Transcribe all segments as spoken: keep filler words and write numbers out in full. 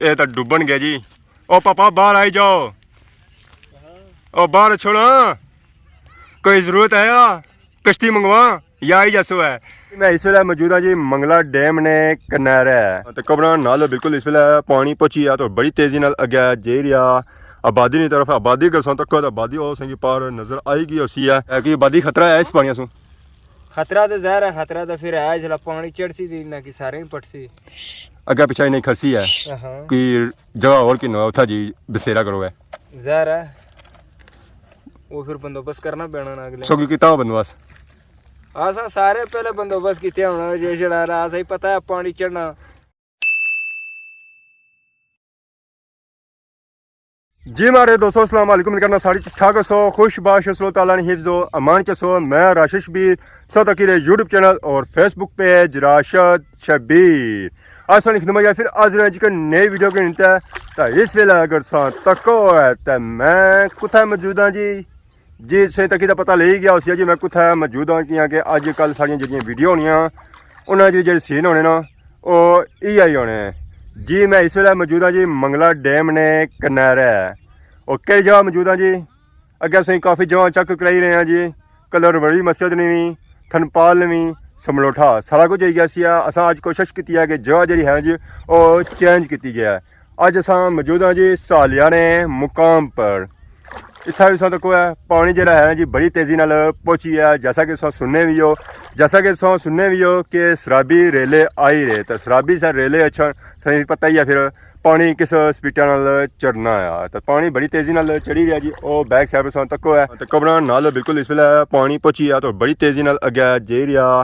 اے تاں ڈبن گیا جی۔ او پاپا، باہر آئی جاؤ۔ او باہر چھوڑو۔ کوئی ضرورت ہے یا کشتی منگواں؟ یا آئی جاسو ہے۔ میں اس ویلے موجود ہاں جی منگلا ڈیم نے کنارے۔ تے قبراں نال بالکل اس ویلے پانی پہنچی ہے تو بڑی تیزی نال اگے جائی رہیا۔ آبادی نی طرف آبادی اگر ساں تکو تو آبادی او سنگی پار نظر آئی گئی ہوسی ہے۔ ہے کہ آبادی خطرہ ہے اس پانی سوں؟ خطرہ تے ظاہر ہے، خطرہ تے پھر ہے، جسلے پانی چڑھسی تے انہاں کی سارے ہی پٹسی۔ اگے پچھے نہیں کھڑسی ہے۔ ہاں۔ کوئی جگہ اور کنو ہے، اتھا جی بسیرا کرو ہے۔ ظاہر ہے، وہ پھر بندوبست کرنا پینا نا اگلے۔ سو کی کیتا ہو بندوبست؟ اساں سارے پہلے بندوبست کیتے ہونا، جے جڑا رہا، اساں ہی پتہ ہے پانی چڑھنا۔ جی ماڑے دوستو، السلام علیکم، کرنا ساری ٹھیک ٹھاک ہو سو، خوش باش ہو سو، اللہ تعالیٰ نے حفظ و امان چ سو۔ میں راشد شبیر، سو تکی رہے یوٹیوب چینل اور فیس بک پیج راشد شبیر۔ اساں خدمت یا پھر حاضر ہیں جی کہ نئی ویڈیو کے نتے۔ تا اس ویلے اگر ساں تکو ہے تے میں کتھا موجود ہاں جی؟ جی، تساں تکی دا پتہ لئی گیا ہوسی جی میں کتھا موجود ہاں، کیاں کہ اج کل ساریاں جڑیاں ویڈیو ہونیاں، انہاں جو جڑے سین ہونے نا، او ای آئی ہونے۔ جی، میں اس ویلے موجود ہاں جی منگلا ڈیم نے کنارے۔ او کئی جگہ موجود ہاں جی؟ اگے اساں کافی جگہ چیک کرائی رہے ہاں جی، کلر بڑی مسجد نے وی، تھنپال نے وی، سملوٹھا، سارا کچھ آئی گیا سی۔ اساں اج کوشش کیتی ہے کہ جگہ جڑی ہے جی، او چینج کیتی جائے۔ اج اساں موجود ہاں جی سالیانے مقام پر۔ اتھا بھی ساں تکو ہے پانی جڑا ہے جی بڑی تیزی نال پہنچی ہے، جیسا کہ ساں سننے بھی ہو، جیسا کہ ساں سننے بھی ہو کہ سرابی ریلے آئی رہے، تے سرابی سا ریلے اچھا، تساں پتہ ہی ہے پھر پانی کس سپیڈاں نال چڑھنا ہے۔ تے پانی بڑی تیزی نال چڑھی رہیا جی، او بیک سائیڈ ساں تکو ہے۔ تے قبراں نال بالکل اس ویلے پانی پہنچی ہے تو بڑی تیزی نال اگے جائی رہیا۔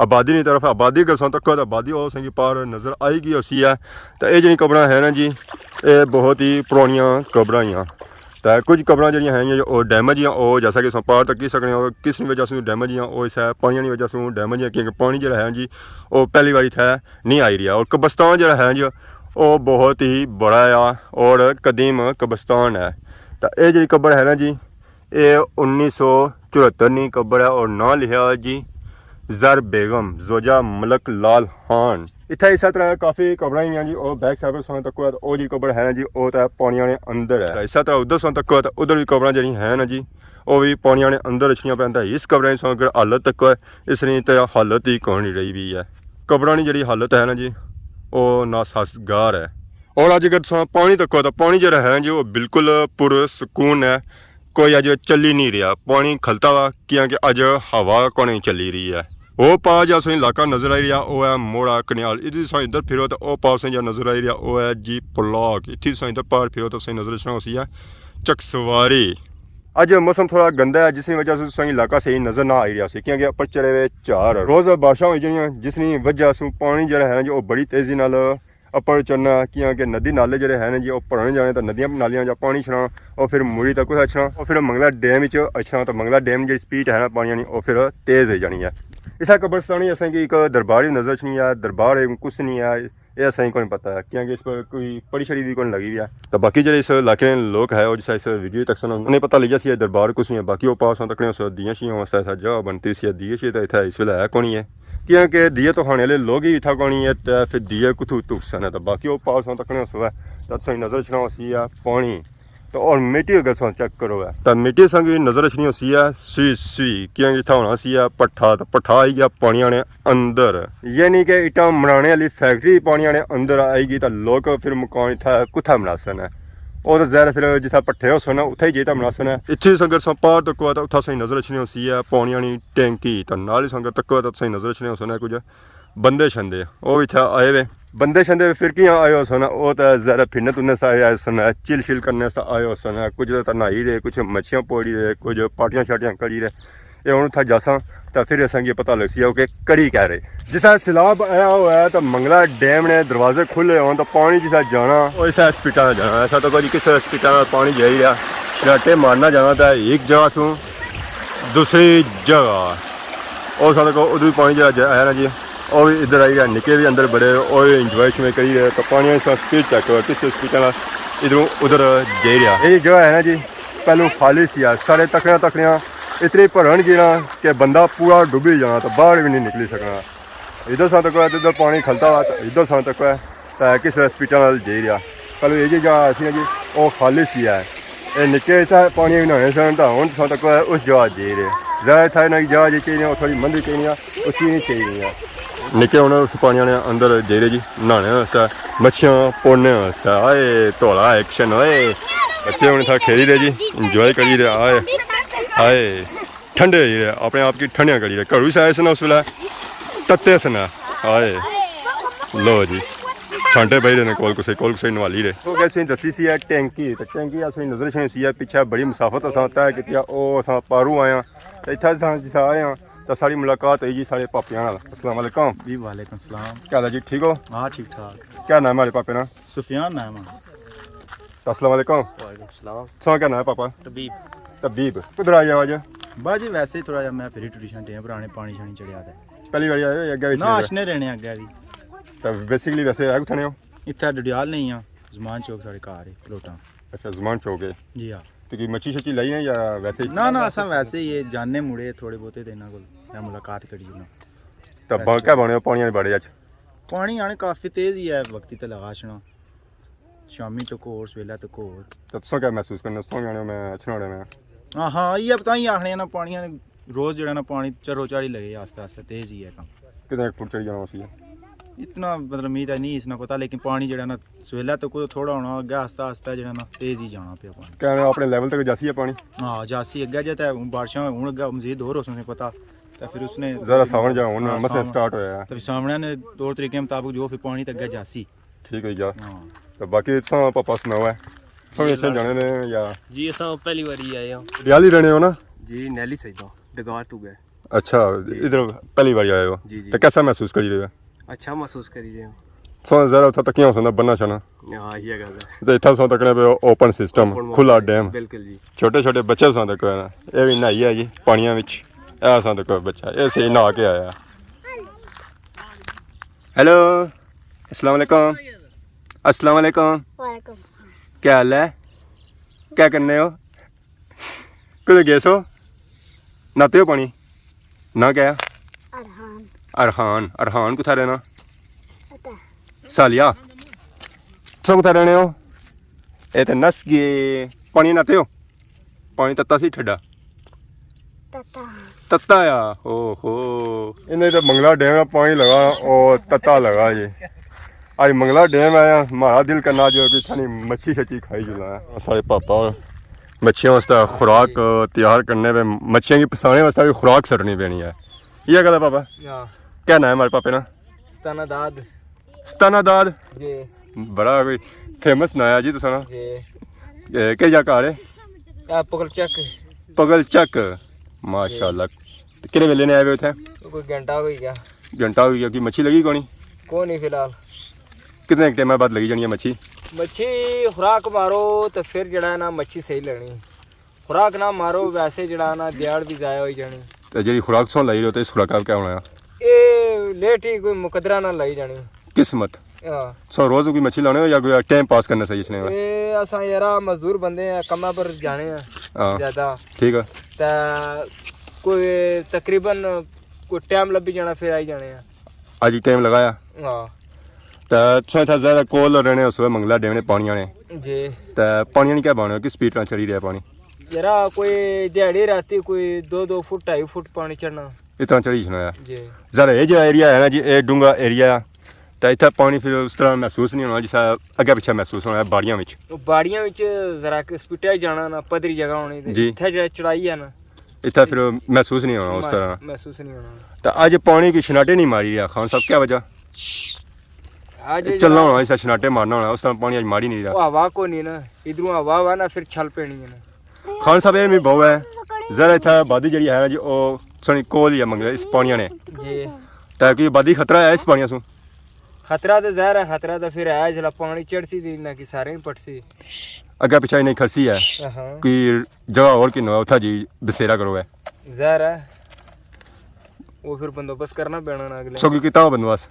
آبادی نی طرف آبادی اگر ساں تکو تے آبادی او سنگی پار نظر آئی گئی ہوسی ہے۔ تے اے جڑی قبراں ہے نا جی، اے بہت ہی پرانیاں قبراں ہیاں۔ تے کچھ قبراں جڑیاں ہیں او ڈیمیج ہیاں، او جیسا کہ ساں پار تکی سکنے ہو، کس نی وجہ سوں ڈیمیج ہیاں، او اس ہے پانیاں نی وجہ سوں ڈیمیج ہیاں، کیونکہ پانی جڑا ہے جی او پہلی واری تھے نہیں آئی رہیا۔ اور قبرستان جڑا ہے جی او بہت ہی بڑا ہے اور قدیم قبرستان ہے۔ تے اے جڑی قبر ہے نا جی، اے انیس سو چوہتر نی قبر ہے اور ناں لکھیا ہویا جی زر بیگم زوجہ ملک لال خان۔ اتھے اسے طرح کافی قبراں ہیاں جی، او بیک سائیڈ پر ساں تکو ہے، او جی قبر ہے نا جی، او تے پانیاں نے اندر ہے۔ اسے طرح ادھر ساں تکو ہے، تے ادھر بھی قبراں جڑی ہیں نا جی، او بھی پانیاں نے اندر اچھنیاں پین۔ تے اس قبراں ساں اگر حالت تکو ہے، اس نی تے حالت ہی کونی رہی ہوئی ہے۔ قبراں نی جڑی حالت ہے نا جی، او ناسازگار ہے۔ اور اج اگر تساں پانی تکو تے پانی جڑا ہے جی، او بالکل پر سکون ہے۔ کوئی اج چلی نہیں رہیا، پانی کھلتا وا، کیاں کہ اج ہوا کونی چلی رہی ہے۔ او پار جا ساں علاقہ نظر آئی رہیا، او ہے موڑا کنیال۔ ادھر ساں ادھر پھرو تے او پار ساں جا نظر آئی رہیا، او ہے جی پلاک۔ اتھی ساں ادھر پار پھرو تے ساں نظر اچھنا ہوسی ہے چکسواری۔ اج موسم تھوڑا گندا ہے، جس نی وجہ سے ساں علاقہ صحیح نظر نہ آئی رہیا سی، کیاں کہ اپر چڑھے ہوئے چار۔ روز بارشاں ہوئی جانیاں، جس نی وجہ سوں پانی جڑا ہے نا جی، او بڑی تیزی نال اپر چڑھنا، کیاں کہ ندی نالے جڑے ہیں نا جی، او بھرن جانے، تے ندیاں نالیاں جا پانی اچھنا، او پھر مڑی تے کتھے اچھنا، او پھر منگلا ڈیم وچ اچھنا، تے منگلا ڈیم جڑی سپیڈ ہے نا پانی نی، او پھر تیز ہوئی جانی ہے۔ اسے قبرستان وچ اساں کی ایک دربار وی نظر اچھنی ہے، دربار ہے، کچھ نہیں ہے، اے اساں کی کوئی پتہ ہے، کیاں کہ اس پر کوئی پڑی شڑی بھی کوئی لگی ہوئی ہے۔ تے باقی جڑے اس علاقے نے لوگ ہے، او جسا اس ویڈیو تک سن، انہیں پتہ لگی جاسی ہے دربار کچھ نہیں ہے، باقی او پاس تک نے اس دیاں شیاں واسطے ایسا جگہ بنتی سی، دیے شیے تے اتھے اس ویلے ہے کونی ہے۔ کیاں کہ دیے تو کھانے والے لوگ ہی اتھا کونی ہے، تے پھر دیے کتھوں تکسن ہے؟ تے باقی او پار ساں تکنے ہوسو ہے، تے تساں نظر اچھنا ہوسی ہے پانی۔ تے اور مٹی اگر ساں چیک کرو ہے، تے مٹی ساں کی نظر اچھنی ہوسی ہے سوئی سوئی، کیاں کہ اتھا ہونا سی ہے پٹھا، تے پٹھا آئی گیا پانیاں نے اندر۔ یعنی کہ اٹاں بنانے والی فیکٹری پانیاں نے اندر آئی گئی، تے لوگ پھر مکان اتھا کتھا بناسن ہے؟ او تے ظاہر ہے پھر جتھا پٹھے ہوسن نا، اتھا ہی جائی تے بناسن ہے۔ اتھی ساں اگر ساں پار تکو ہے، تے اتھا ساں نظر اچھنی ہوسی ہے پانیاں نی ٹینکی، تے نال ہی ساں اگر تکو ہے، تے تساں نظر اچھنے ہوسن ہے کچھ بندے شندے، او اتھے آئے ہوئے۔ بندے شندے فرقیاں آئے ہوسن، او تے ذرا پھرنے ترنے سا آئے ہوسن، چل شل کرنے سا آئے ہوسن، کچھ تے نہائی رہے، کچھ مچھیاں پوڑی رہے، کچھ پارٹیاں شارٹیاں کری رہے۔ اے ہن اتھا جاساں تے پھر اساں کی پتہ لگسی او کہ کری کہہ رہے۔ جسا سیلاب آیا ہوا ہے تے منگلا ڈیم نے دروازے کھلے ہون تے پانی جسا جانا، او اسا سپیڈاں نال جانا، ایسا تو کوئی کسے سپیڈاں نال پانی جائی رہیا، راٹے مارنا جانا تے ایک جگہ سوں دوسری جگہ۔ او ساں تکو ادھر بھی پانی جڑا جا-، ہے نا جی، او بھی ادھر آئی رہیا، نکے بھی اندر بڑے، او بھی انجوائے شنجوائے کری رہے۔ تو پانی اس سپیڈ چیک کرو، کس سپیڈ نال ادھروں ادھر جائی رہیا۔ اے جگہ ہے نا جی، پہلو خالی سی آ، سارے تکڑیاں تکڑیاں اتنی بھرن گینا کہ بندہ پورا ڈبی جانا تو باہر بھی نہیں نکلی سکنا۔ ادھر ساں تکو ہے، ادھر پانی کھلتا ہوا، ادھر ساں تکو ہے، تے کس سپیڈ نال جائی رہیا۔ پہلے یہ جگہ سی نا جی، وہ خالص ہی ہے۔ یہ نکے اتھا پانی بھی نہانے سن، تو ہن تساں تک اس جگہ جائی رہے۔ زیادہ اتھا انہاں کی جگہ جی چاہیے، وہ تھوڑی مندر چاہیے، اسی نہیں چاہیے۔ نکے ہن اس پانی نے اندر جائی رہے جی، نہانے واسطے، مچھیاں پوڑنے واسطے۔ آئے، تھوڑا ایکشن ہوئے۔ بچے ہن اتھا کھیلی رہے جی، انجوائے کری رہے۔ آئے، آئے۔ ٹھنڈے ہوئی رہے، اپنے آپ کی ٹھنڈیاں کری رہے۔ گھروں سے آئے سن اس ویلے تتے سن۔ آئے، لو جی، چھانٹے پائی رہے نے کول کسے، کول کسے نوالی رہے۔ وہ کہہ سی دسی سی ہے ٹینکی، تے ٹینکی اساں نظر چھوڑی سی ہے، پیچھے بڑی مسافت اساں طے کیتی ہے، او اساں پاروں آئے ہاں۔ تے اتھا اساں جسا آئے ہاں، تے ساڑی ملاقات ہوئی جی ساڑے پاپیاں نال۔ السلام علیکم۔ جی وعلیکم السلام۔ کیا حال ہے جی، ٹھیک ہو؟ ہاں ٹھیک ٹھاک۔ کیا نام ہے ہمارے پاپے نا؟ سفیان نام ہے۔ السلام علیکم۔ وعلیکم السلام۔ تساں کیا نام ہے پاپا؟ طبیب۔ طبیب، کدھر آئے ہو آج؟ بس جی ویسے ہی تھوڑا جہا میں پھری ٹریشن ٹیم پرانے پانی شانی چڑھیا تے۔ پہلی باری آئے ہو یا اگے بھی نہ، ٹھیک ہے؟ اچھنے رہنے اگے بھی۔ تو بیسیکلی ویسے ہے کتھاں نے ہو؟ اتھا ڈڈیال نہیں ہاں، زمان چوک ساڑے گھر ہے، پلوٹاں۔ اچھا، زمان چوک ہے۔ جی ہاں۔ تو کوئی مچھی شچھی لائی ہے یا ویسے ہی؟ نہ نہ، اساں ویسے ہی یہ جانے مڑے تھوڑے بہتے تے انہاں کول میں ملاقات کری جانا۔ تو با-، کیا بنے ہو پانی والے بڑے اچ؟ پانی آنے کافی تیز ہی ہے، وقتی تے لگا چھنا۔ شامی تک ہور، سویلا تک ہور۔ تو تساں کیا محسوس کرنے اس پانی آنے میں اچھنا ہونے میں؟ ہاں ہاں، یہ پتہ ہی آخنے نا پانی آنے روز جڑا نا پانی چڑھو چڑھی لگے آستے آستے تیز ہی ہے کم۔ کتنے ایک فٹ چڑھی جانا اسی؟ اتنا مطلب می تے نہیں اس نا پتہ، لیکن پانی جڑا نا سویلا تو کوئی تھوڑا ہونا، اگے آستے آستے جڑا نا تیز ہی جانا پیا پانی۔ کیا اپنے لیول تک جاسی ہے پانی؟ ہاں جاسی اگے جے تے ہن بارشاں ہن اگے مزید ہور ہو سکنے پتہ۔ تے پھر اس نے ذرا ساون جا ہن ہاں، مسے ساون۔ سٹارٹ ہویا ہے۔ تے پھر سامنے نے طور طریقے مطابق جو پھر پانی تے اگے جاسی۔ ٹھیک ہوئی گیا۔ ہاں۔ تو باقی تساں پاپا سناؤ ہے؟ تساں جی، اچھے اللہ جانے نے یا؟ جی، اساں پہلی واری آئے ہاں۔ ڈڈیال ہی رہنے ہو نا؟ جی، نیلی سائیڈ ہاں، ڈگار تو گئے۔ اچھا، جی۔ ادھر پہلی واری آئے ہو؟ جی، جی۔ تو کیسا محسوس کری رہے ہو؟ اچھا محسوس کری رہے ہاں۔ سو ذرا اتھا تکیاں ہوسن بننا شنا۔ ہاں، یہ گل ہے۔ تے اتھا سو تکنے پہ اوپن سسٹم، اوپن کھلا موقع۔ ڈیم۔ بالکل جی۔ چھوٹے چھوٹے بچے سو تک، اے بھی نہائی ہے جی پانیاں وچ۔ اے سو تک بچہ، اے صحیح نہا کے آیا۔ ہیلو، السلام علیکم۔ السلام علیکم۔ وعلیکم۔ کیا حال ہے؟ کیا کرنے ہو؟ کدھر گئے سو؟ ناتے ہو پانی؟ نہ کیا؟ ارحان۔ ارحان، ارحان کتھا رہنا؟ پتہ۔ سالیا۔ تساں کتھا رہنے ہو؟ اے تے نس گئے۔ پانی ناتے ہو؟ پانی تتا سی ٹھڈا؟ تتا۔ تتا آ، او ہو۔ انہیں تے منگلا ڈیم نا پانی لگا، او تتا لگا جی۔ اج منگلا ڈیم آیا، مہارا دل کرنا جو کہ تھانی مچھی شچھی کھائی جلا۔ سارے پاپا اور مچھیاں واسطے خوراک تیار کرنے پہ، مچھیاں کی پسانے واسطے بھی خوراک سٹنی پینی ہے۔ یہ گل ہے پاپا؟ ہاں۔ کیا نام ہے ہمارے پاپے نا؟ ستانہ داد۔ ستانہ داد؟ جی۔ بڑا کوئی فیمس ناں ہے جی تساں نا۔ جی۔ اے، کہہ جا گھر ہے؟ اے پگل چک۔ پگل چک۔ ماشاءاللہ۔ تے کہڑے ویلے نے آئے ہوئے اتھے؟ کوئی گھنٹہ ہوئی گیا۔ گھنٹہ ہوئی گیا، کوئی مچھی لگی کونی؟ کونی فی الحال۔ کتنے ٹائم بعد لگی جانی ہے مچھی؟ مچھی خوراک مارو تے پھر جڑا ہے نا مچھی صحیح لگنی۔ خوراک نہ مارو، ویسے جڑا نا دیہاڑ بھی ضائع ہوئی جانی۔ تے جیڑھی خوراک سو لائی رہے ہو تے اس خوراک کا کیا ہونا ہے؟ اے لیٹ ہی کوئی مقدرہ نہ لائی جانی۔ قسمت۔ ہاں۔ سو روز کوئی مچھی لانے ہو یا کوئی ٹائم پاس کرنے سہی اس نے؟ اے اساں یارا مزدور بندے ہیں، کماں پر جانے ہیں ہاں۔ زیادہ۔ ٹھیک ہے۔ تے کوئی تقریباً کوئی ٹائم لبھی جانا پھر آئی جانے ہیں۔ اج ٹائم لگایا؟ ہاں۔ تے تساں اتھا زیادہ کول رہنے ہو سوے منگلا ڈیونے پانی آنے۔ جی۔ تے پانی آنی کیا بانے ہو؟ کس سپیڈ نال چڑھی رہیا پانی؟ یارا کوئی دیہاڑی راتی کوئی دو دو فٹ، ڈھائی فٹ پانی چڑھنا۔ اتنا چڑھی جنا ہے۔ جی۔ ذرا اے جیہا ایریا ہے نا جی، اے ڈونگا ایریا ہے۔ تے اتھا پانی پھر اس طرح محسوس نہیں ہونا جس طرح اگے پچھے محسوس ہونا ہے باڑیاں وچ۔ باڑیاں وچ ذرا کہ سپٹیا ہی جانا نا، پدری جگہ ہونی تے جی۔ اتھا جیہڑا چڑھائی ہے نا۔ اتھا پھر محسوس نہیں ہونا اس طرح۔ محسوس نہیں ہونا۔ تے اج پانی کوئی شناٹے نہیں ماری رہیا خان صاحب، کیا وجہ؟ اج چلنا ہونا، اس شناٹے مارنا ہونا، اس طرح پانی اج ماری نہیں رہیا۔ او ہوا کو نہیں نا، ادھروں ہوا ہوا نا پھر چھل پینی ہے نا۔ خان صاحب، اے میں بہو ہے، ذرا اتھا آبادی جیڑی ہے نا جی، او سنی کول ہی ہے منگے اس پانی نے۔ جی۔ تاکہ آبادی خطرہ ہے اس پانی سوں۔ خطرہ تے ظاہر ہے، خطرہ تے پھر ہے، جسلے پانی چڑھسی تے انہاں کی سارے ہی پٹسی۔ اگے پچھے انہیں کھڑسی ہے۔ ہاں۔ کوئی جگہ اور کنو ہے، اتھا جی بسیرا کرو ہے۔ ظاہر ہے۔ وہ پھر بندوبست کرنا پینا نا اگلے۔ سو کی کیتا ہوا بندوبست؟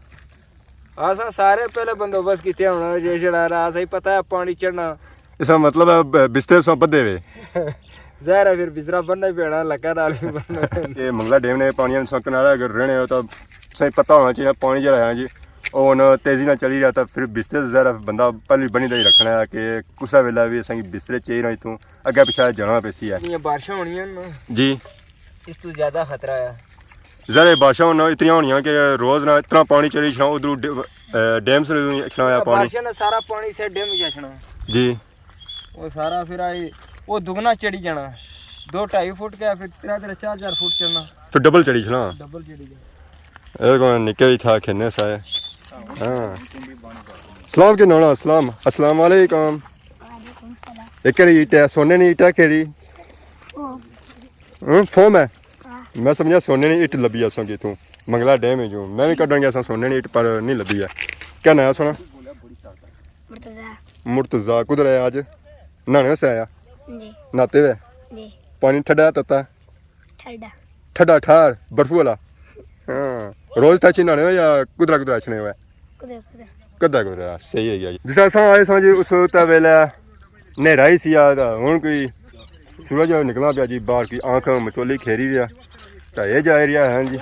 اساں سارے پہلے بندوبست کیتے ہونا، جے جڑا رہا، اساں ہی پتہ ہے پانی چڑھنا۔ اس کا مطلب ہے ب-، بسترے سو بدھے ہوئے۔ ظاہر ہے پھر بسترا بننا ہی پینا، لکڑ نال ہی بننا۔ یہ منگلا ڈیم نے پانی سو کنارے اگر رہنے ہو تو صحیح پتہ ہونا چاہیے، پانی جڑا ہے جی، او ہن تیزی نال چلی رہیا، تاں پھر بسترے ذرا بندہ پہلی بنی دا ہی رکھنا ہے کہ کسا ویلے وی اساں کی بسترے چاہیے نا، اتھوں اگے پچھے جانا پیسی ہے۔ یہ بارشاں ہونیاں نا۔ جی۔ اس تو زیادہ خطرہ ہے۔ ذرا بارشاں ہونا اتنیاں ہونیاں کہ روز نہ اتنا پانی چڑھی چھنا، ادھروں ڈ-، اے، ڈیم سے چھنا ہویا پانی۔ بارشاں نا سارا پانی سے ڈیم وچ اچھنا۔ جی۔ وہ سارا پھر آئی، وہ دگنا چڑھی جانا۔ دو ڈھائی فٹ کا، پھر ترے ترے چار چار فٹ چڑھنا۔ پھر ڈبل چڑھی چھنا۔ ڈبل چڑھی جانا۔ اے کون نکے ہی تھا کھیلنے سائے۔ ہاں۔ سلام کے نانا، سلام۔ السلام علیکم۔ وعلیکم السلام۔ ایک کری ایٹا، سونے نی ایٹا کری۔ او۔ ہوں، فوم ہے؟ ہاں۔ میں سمجھا سونے نی اٹ لبھی اساں کی اتھوں۔ منگلا ڈیم ہے جو۔ میں بھی کڈن گیا سا سونے نی اٹ پر نہیں لبھی ہے۔ کیا ناں ہے سونا؟ مرتضی۔ مرتضی، کدھر ہے آج؟ نہانے واسطے آیا؟ جی۔ نہاتے ہوئے؟ جی۔ پانی ٹھڈا ہے تتا؟ ٹھڈا۔ ٹھڈا ٹھار، برفو والا؟ ہاں۔ روز ٹچ نہانے ہوئے یا کدھرا کدھرا اچھنے ہوئے؟ کدھر کدھر۔ کدھرا کدھرا، صحیح ہے جی۔ جس اساں آئے ساں جی، اس وقت ویلے نیرا ہی سی آ، تاں ہن کوئی سورج نکلنا پیا جی، باہر کی آنکھ مچولی کھیری رہیا۔ تاں اے جا ایریا ہے جی،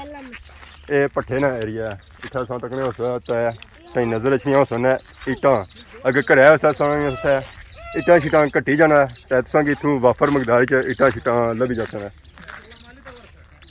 اے پٹھے نا ایریا ہے۔ اتھا اساں تکنے ہو سکتا ہے، تائیں نظر اچھنی ہو سکنا ہے اٹاں۔ اگر گھرے واسطے ساں واسطے اٹاں شٹاں کٹی جانا ہے، تاں تساں کی اتھوں وافر مقدار چ اٹاں شٹاں لبھی جاتا ہے۔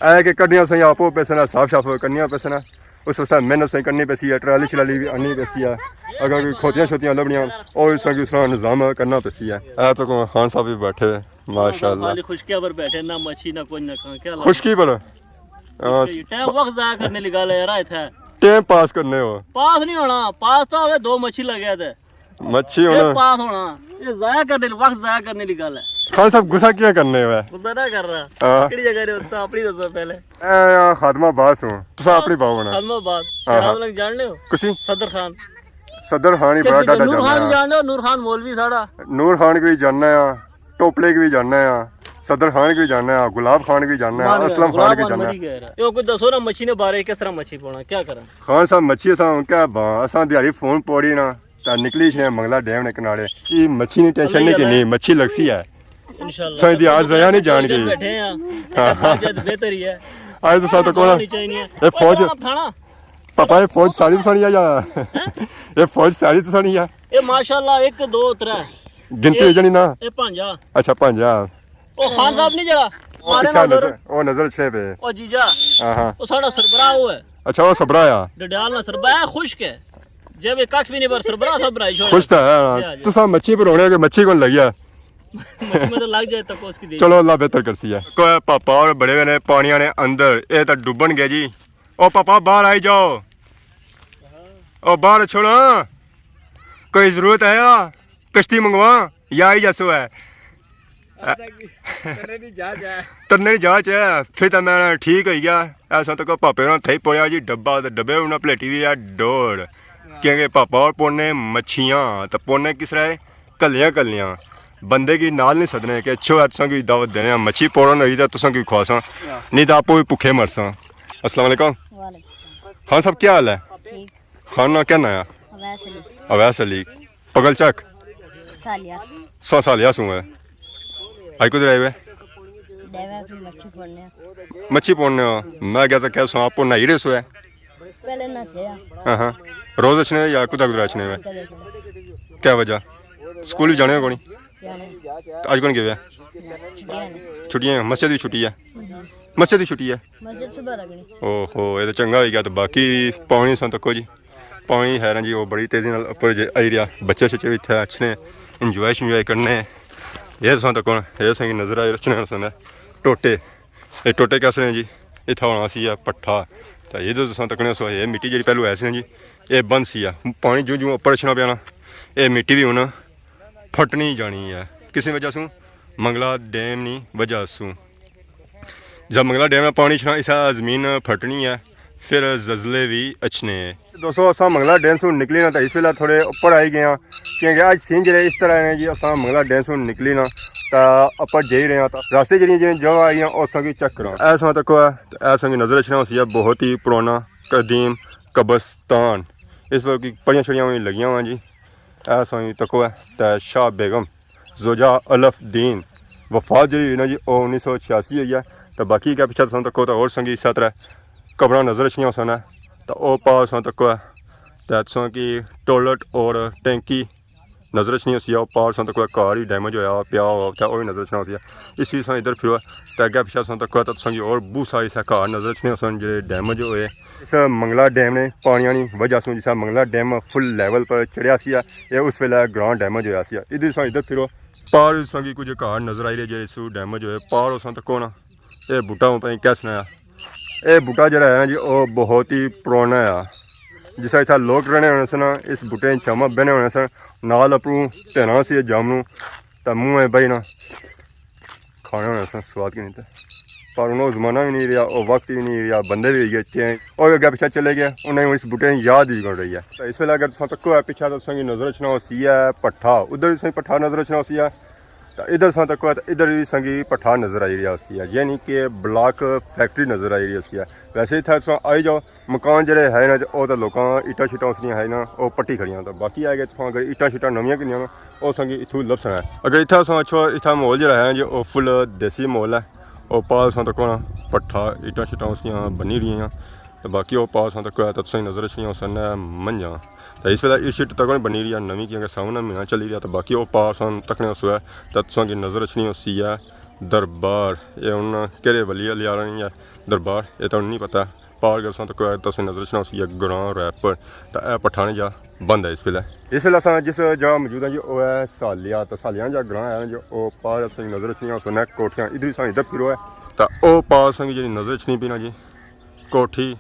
اے کہ کڈنیاں ساں آپو پیسے نا، صاف شاف کرنیاں پیسے نا۔ اس واسطے محنت ساں کرنی پیسی ہے، ٹرالی شرالی بھی آنی پیسی ہے۔ اگر کوئی کھوتیاں شوتیاں لبنیاں، او اس طرح کی اس طرح نظام کرنا پیسی ہے۔ اے تو خان صاحب بھی بیٹھے ہوئے، ماشاءاللہ۔ خالی خشکیاں پر بیٹھے، نہ مچھی، نہ کچھ، نہ کھاں، کیا لگا؟ خشکی پر؟ ہاں۔ ٹائم وقت ضائع کرنے لی گل ہے یار، اتھے۔ ٹائم پاس کرنے ہو۔ پاس نہیں ہونا، پاس تو ہوے دو مچھی لگے تے۔ مچھی پھر ہونا۔ پاس ہونا۔ یہ ضائع کرنے، وقت ضائع کرنے کی گل ہے۔ خان صاحب، غصہ کیوں کرنے ہو؟ غصہ نہ کر رہا۔ ہاں۔ کیڑی جگہ رہو؟ تساں اپنی دسو پہلے۔ اے، خادم عباس ہوں۔ تساں اپنی پاؤ نا۔ خادم عباس۔ ہاں، ہاں۔ سراج الحق جاننے ہو؟ کسی؟ صدر خان۔ صدر خان ہی بڑا ڈاڈا نور خان جاننا ہے۔ جاننے ہو؟ نور خان مولوی ساڑا۔ نور خان کو بھی جاننا ہے، ٹوپلے کو بھی جاننا ہے، صدر خان کو بھی جاننا ہے، گلاب خان کو بھی جاننا ہے، اسلم خان کو بھی جاننا ہے۔ یہ کوئی دسو نا، مچھی نے بارے کس طرح مچھی پونا، کیا کرنا؟ خان صاحب، مچھی اساں کیا باں، اساں دیہاڑی فون پوڑی نا۔ تاں نکلی چھنے منگلا ڈیم نے کنارے۔ یہ مچھی نی ٹینشن نہیں گھنی، مچھی لگسی ہے۔ انشاءاللہ۔ سائیں دی آج ضائع نہیں جان گئی۔ بیٹھے ہیں۔ ہاں، ہاں۔ بہتر ہی ہے۔ آج تو ساتھ کون؟ ہونی چاہیے۔ اے فوج۔ پھاڑا۔ پاپا، یہ فوج ساری تو سانی ہے یا؟ ہیں؟ یہ فوج ساری تو سانی ہے؟ اے ماشاءاللہ، ایک، دو، ترے۔ گنتی ہو جانی نا؟ اے پانجا۔ اچھا، پانجا۔ او خان صاحب نہیں جڑا؟ او مارے پچھا نا ادھر۔ نظر، او نظر اچھے پہ۔ او جیجا۔ ہاں، ہاں۔ او ساڑا سربراہ وہ ہے۔ اچھا، وہ سربراہ ہے۔ ڈڈیال نا سربراہ ہے، خشک ہے۔ جے وی ککھ وی نہیں، پر سربراہ صاحب بنائی چھوڑے۔ خوش تاں ہے، ہاں۔ جی، ہاں، جی۔ تساں مچھی پر ہونے کہ مچھی کون لگیا؟ مچھی میں تو لگ جائے تو اس کی دے۔ چلو، اللہ بہتر کرسی ہے۔ کوئی پاپا اور بڑے ہوئے نے پانیاں نے اندر، اے تاں ڈبن گئے جی۔ او پاپا، باہر آئی جاؤ۔ او باہر چھوڑو۔ کوئی ضرورت ہے یا کشتی منگوا یا آئی جاسو ہے؟ ایسا کی ترنے دی جاچ ہے۔ ترنے دی جاچ ہے، پھر تاں میں ٹھیک ہوئی گیا۔ ایسا تو کوئی پاپے ہوراں تھئی پڑیا جی ڈبا، تے ڈبے انہاں پلیٹی وی ہے ڈوڑ۔ کیونکہ پاپا اور پونے مچھیاں، تے پونے کس طرح ہے؟ کلیاں کلیاں۔ بندے کی نال نہیں سدنے کہ اچھو ہے تساں کی دعوت دینے آں، مچھی پوڑن ہوئی تے تساں کی کھواساں، نہیں تاں آپو وی بھکھے مرساں۔ السلام علیکم۔ وعلیکم السلام۔ خان صاحب، کیا حال ہے؟ ٹھیک۔ خان نا کیا ناں ہے؟ اویس علی۔ اویس علی۔ پگل چک؟ سالیا۔ سو سالیا سوں ہے۔ آئی کدھر آئے ہوئے؟ ڈیوے پہ مچھی پوڑنے۔ مچھی پوڑنے ہو؟ میں کہتا کہ سو آپ کو نہائی رہے سو ہے؟ پہلے نہ تھے۔ ہاں، ہاں۔ روز اچھنے یا کدھر کدھر اچھنے ہوئے؟ کدھر کدھر۔ کیا وجہ؟ سکول بھی جانے ہو کونی؟ جانے۔ آج کون گئے ہوئے؟ چھٹیاں ہیں۔ چھٹیاں ہیں، مسجد بھی چھٹی ہے؟ ہوں۔ مسجد بھی چھٹی ہے؟ مسجد صبح لگنی۔ اوہو، یہ تو چنگا ہوئی گیا۔ تو باقی پانی سن تکو جی۔ پانی ہے نا جی، وہ بڑی تیزی نال اوپر جے آئی رہیا۔ بچے شچے بھی اتھے اچھنے، انجوائے شنجوائے کرنے۔ یہ تساں تکو نا، یہ تساں کی نظر آئی رچنے سن ٹوٹے۔ یہ ٹوٹے کیسے ہیں جی؟ اتھا ہونا سی ہے پٹھا۔ تو یہ تو تساں تکنے سو، یہ مٹی جیڑی پہلو ایسی نا جی، یہ بند سی ہے۔ پانی جوں جوں اوپر اچھنا پیا نا، یہ مٹی بھی ہن پھٹنی جانی ہے۔ کسی وجہ سوں؟ منگلا ڈیم نی وجہ سوں۔ جب منگلا ڈیم نا پانی اچھنا، اسا زمین پھٹنی ہے، پھر زلزلے بھی اچھنے ہیں۔ دوستو، اساں منگلا ڈیم سوں نکلی نا، تاں اس ویلے تھوڑے اوپر آئی گئے ہاں، کیونکہ اج سین جڑے اس طرح نے جی، اساں منگلا ڈیم سوں نکلی نا، تاں اوپر جائی رہے ہاں، تاں راستے جڑیاں جڑیاں جگہ آئی ہیں، اس کی چیک کراں۔ ایسا تکو ہے، ایسا کی نظر اچھنا ہوسی ہے، بہت ہی پرانا قدیم قبرستان۔ اس پر کی پڑیاں شڑیاں ہوئی لگیاں ہوئیں جی۔ ایسا تکو ہے، تے شاہ بیگم زوجہ الف دین وفات جیڑی ہوئی نا جی، او انیس سو چھیاسی ہوئی ہے۔ تے باقی کیا پچھے تساں تکو تے ہور سنگی اسے طرح قبراں نظر اچھنیاں ہوسن۔ تے او پار تساں تکو ہے، تے تساں کی ٹوائلٹ اور ٹینکی نظر اچھنی ہوسی، او پار تساں تکو گھر وی ڈیمیج ہویا پیا ہوا تے او وی نظر اچھنا ہوسی۔ اسی تساں ادھر پھرو تے اگے پچھے تساں تکو تے تساں کی اور بہت سارے ایسے گھر نظر اچھنے ہوسن جڑے ڈیمیج ہوئے۔ اس منگلا ڈیم نے پانیاں نی وجہ سوں جسا منگلا ڈیم فل لیول پر چڑھیا سی، اے اس ویلے گراں ڈیمیج ہویا سی۔ ادھر تساں ادھر پھرو، پار تساں کی کچھ گھر نظر آئی رہے جڑے سو ڈیمیج ہوئے۔ پار تساں تکو نا، اے بوٹا ہوں پتہ نہیں کیا سنایا۔ اے بوٹا جڑا ہے نا جی، او بہت ہی پرانا ہے۔ جسا اتھا لوک رہنے ہونے سن، اس بوٹے نی چھاواں بہنے ہونے سن، نال اپروں ٹہنا سی جامنوں، تے منہ ہے بھائی نا کھانے ہونے سن، سواد کی نہیں تے۔ پر ہن او زمانہ وی نہیں رہیا، او وقت وی نہیں رہیا، بندے وی ہوئی گئے چینج، او وی اگے پچھے چلے گئے، انہیں اس بوٹے نی یاد وی کون رہی ہے۔ تے اس ویلے اگر تساں تکو ہے پچھے، تے تساں کی نظر اچھنا ہوسی ہے پٹھا، ادھر وی تساں کی پٹھا نظر اچھنا ہوسی ہے۔ تے ادھر تساں تکو ہے، تے ادھر وی تساں کی پٹھا نظر آئی رہیا ہوسی ہے، یعنی کہ بلاک فیکٹری نظر آئی رہی ہوسی ہے۔ ویسے اتھے تساں آئی جاؤ، مکان جڑے ہے نا، او تے لوکاں اٹاں شٹاں اس نیاں ہے نا، او پٹی کھڑیاں، تے باقی ہے کہ تساں اگر اٹاں شٹاں نویاں کنیاں نا، او تساں کی اتھوں لبسن ہے۔ اگر اتھے تساں اچھو، اتھا ماحول جڑا ہے جی، او فل دیسی ماحول ہے۔ او پار تساں تکو نا پٹھا اٹاں شٹاں اس نیاں بنی رہیاں، تے باقی او پار تساں تکو ہے تے تساں نظر اچھنیاں ہوسن منجاں۔ تے اس ویلے اٹ شٹ تکو نہیں بنی رہی ہے نویں، کیونکہ ساون نا مہینہ چلی رہیا، تے باقی او پار تساں تکنے ہوسو ہے تے تساں کی نظر اچھنی ہوسی ہے دربار۔ اے ہن کیڑے ولی علی آلا نی ہے دربار، اے تے ہن نہیں پتہ۔ پار اگر تساں تکو ہے تے تساں نظر اچھنا ہوسی ہے گراں ریپر، تے اے پٹھا نے جا بند ہے اس ویلے۔ اس ویلے اساں جس جگہ موجود ہیں جی، او ہے سالیہ، تے سالیہ جا گراں ہے جو او پار تساں نظر اچھنیاں ہوسن کوٹھیاں، ادھر تساں ادھر پھرو ہے، تے او پار تساں کی جڑی نظر اچھنی پئی نا جی، کوٹھی،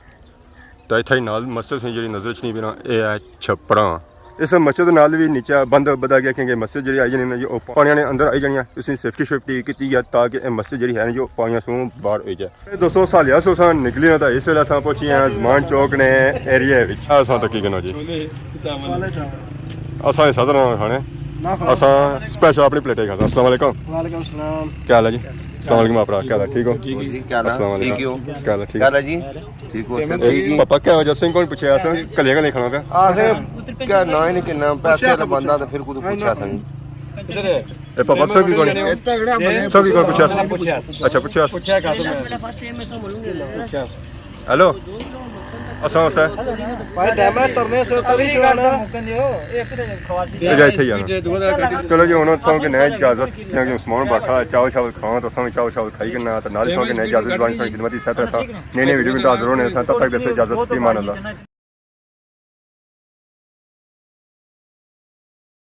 تے اتھے ہی نال مسجد سی جڑی نظر اچھنی پئی نا، اے ہے چھپڑاں۔ اس مسجد نال وی نیچے بند بدھا گیا، کیونکہ مسجد جڑی آئی جانی نا جی، او پانیاں نے اندر آئی جانی ہے۔ اس نے سیفٹی شیفٹی کیتی ہے تاکہ اے مسجد جڑی ہے نا جی، او پانیاں سوں باہر ہوئی جائے۔ اے دوستو، سالیہ سوں اساں نکلی نا، تے اس ویلے اساں پہنچی ہیں زمان چوک نے ایریا وچ۔ اساں تک کی کہنا جی؟ اساں سادر نہ کھانے، اساں اسپیشل اپنی پلیٹ ہی کھانا۔ السلام علیکم۔ وعلیکم السلام۔ کیا حال ہے جی؟ السلام علیکم آپ، کیا حال ہے؟ ٹھیک ہو؟ جی، کیا حال ہے؟ السلام علیکم۔ ٹھیک ہو؟ کیا حال ہے؟ ٹھیک کیا حال ہے جی؟ ٹھیک ہو؟ ٹھیک۔ پاپا کیا وجہ سے کون پوچھا ہے؟ کلیا کلیا کھانا پیا؟ آ، سر، کیا نہ ہی نہیں کہنا، پیسے والا بندہ تو پھر کدھر پوچھا تھا نہیں۔ اے پاپا سب کی کون؟ سب کی کون پوچھا؟ اچھا، پوچھا۔ ہیلو، اساں واسطے۔ بھائی، ڈیمے ترنے سے اتر ہی جانا۔ اے جا اتھے ہی آنا۔ چلو جی، ہن اساں کی نئے اجازت، کیونکہ عثمان بیٹھا ہے، چاول شاول کھاواں، تو اساں وی چاول شاول کھائی کنا، تو نال اساں کی نئے اجازت، جوان ساں خدمت ہی ساتھ رہسا۔ نئی نئی ویڈیو کے اندر حاضر ہونے ساں، تب تک دیسے اجازت، فی امان اللہ۔